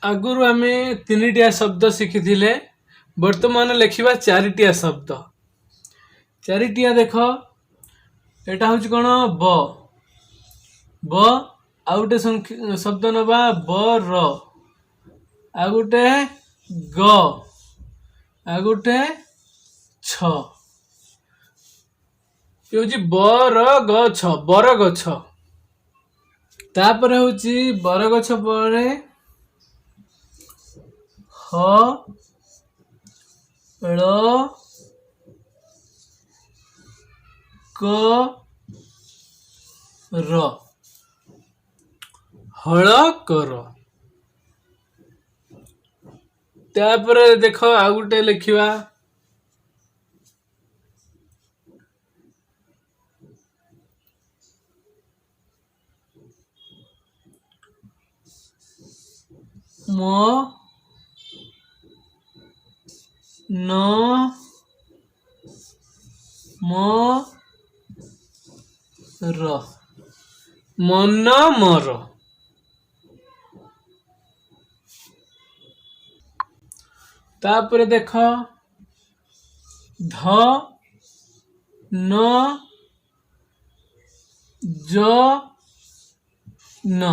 ଆଗରୁ ଆମେ ତିନିଟିଆ ଶବ୍ଦ ଶିଖିଥିଲେ, ବର୍ତ୍ତମାନ ଲେଖିବା ଚାରିଟିଆ ଶବ୍ଦ। ଚାରିଟିଆ ଦେଖ, ଏଇଟା ହେଉଛି କ'ଣ? ବ। ବ, ଆଉ ଗୋଟେ ଶବ୍ଦ ନେବା ବ ର, ଆଉ ଗୋଟେ ଗ, ଆଉ ଗୋଟେ ଛ। ଇଏ ହେଉଛି ବରଗଛ, ବରଗଛ। ତାପରେ ହେଉଛି ବରଗଛ ପରେ ହ ଳ କ ର, ହଳ କର। ତାପରେ ଦେଖ ଆଉ ଗୋଟେ ଲେଖିବା ମ ନ ମ ର, ମନ ମର। ତାପରେ ଦେଖ ଧ ନ ଜ ନ,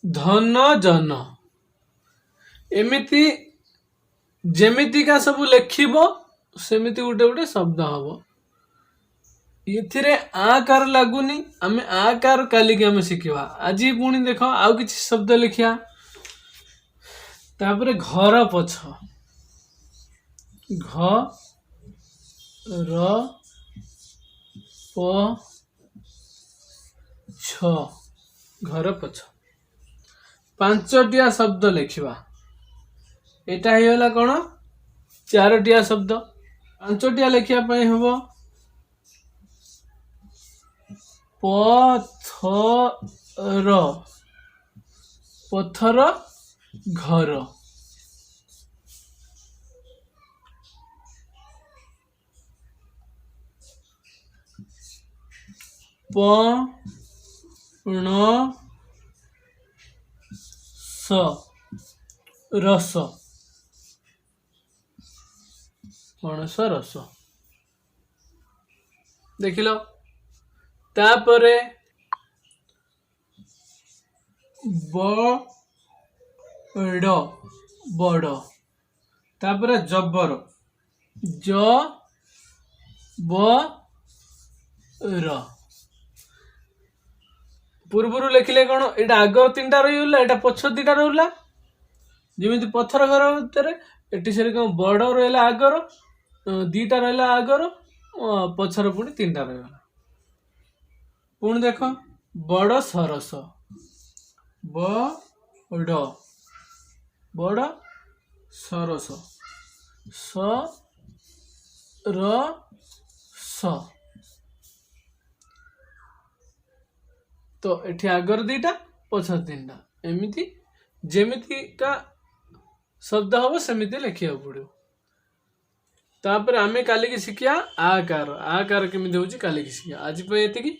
ଧନ ଜନ। ଏମିତି ଯେମିତିକା ସବୁ ଲେଖିବ ସେମିତି ଗୋଟେ ଗୋଟେ ଶବ୍ଦ ହବ। ଏଥିରେ ଆକାର ଲାଗୁନି, ଆମେ ଆକାର କାଲିକି ଆମେ ଶିଖିବା। ଆଜି ପୁଣି ଦେଖ ଆଉ କିଛି ଶବ୍ଦ ଲେଖିବା। ତାପରେ ଘର ପଛ, ଘ ର ପ ଛ, ଘର ପଛ। ପାଞ୍ଚଟିଆ ଶବ୍ଦ ଲେଖିବା। ଏଇଟା ହେଇଗଲା କ'ଣ? ଚାରୋଟିଆ ଶବ୍ଦ। ପାଞ୍ଚଟିଆ ଲେଖିବା ପାଇଁ ହବ ପଥର, ପଥର ଘର। ପ ଣ ସ ରସ, ପଣସ ରସ। ଦେଖିଲ? ତାପରେ ବଡ଼, ବଡ଼। ତାପରେ ଜବର, ଜ ବ ର। ପୂର୍ବରୁ ଲେଖିଲେ କ'ଣ? ଏଇଟା ଆଗ ତିନିଟା ରହିଗଲା, ଏଇଟା ପଛ ଦିଟା ରହିଲା। ଯେମିତି ପଥର ଘର ଭିତରେ ଏଠି ସେରକମ ବଡ଼ ରହିଲା ଆଗର ଦିଟା ରହିଲା ଆଗର, ପଛର ପୁଣି ତିନିଟା ରହିଗଲା। ପୁଣି ଦେଖ ବଡ଼ ସରସ, ବଡ଼, ବଡ଼ ସରସ, ସ ର ସ। ତ ଏଠି ଆଗର ଦିଟା ପଛର ତିନିଟା, ଏମିତି ଯେମିତିକା ଶବ୍ଦ ହବ ସେମିତି ଲେଖିବାକୁ ପଡ଼ିବ। ତାପରେ ଆମେ କାଲିକି ଶିଖିବା ଆକାର। ଆକାର କେମିତି ହେଉଛି କାଲିକି ଶିଖିବା। ଆଜି ପାଇଁ ଏତିକି।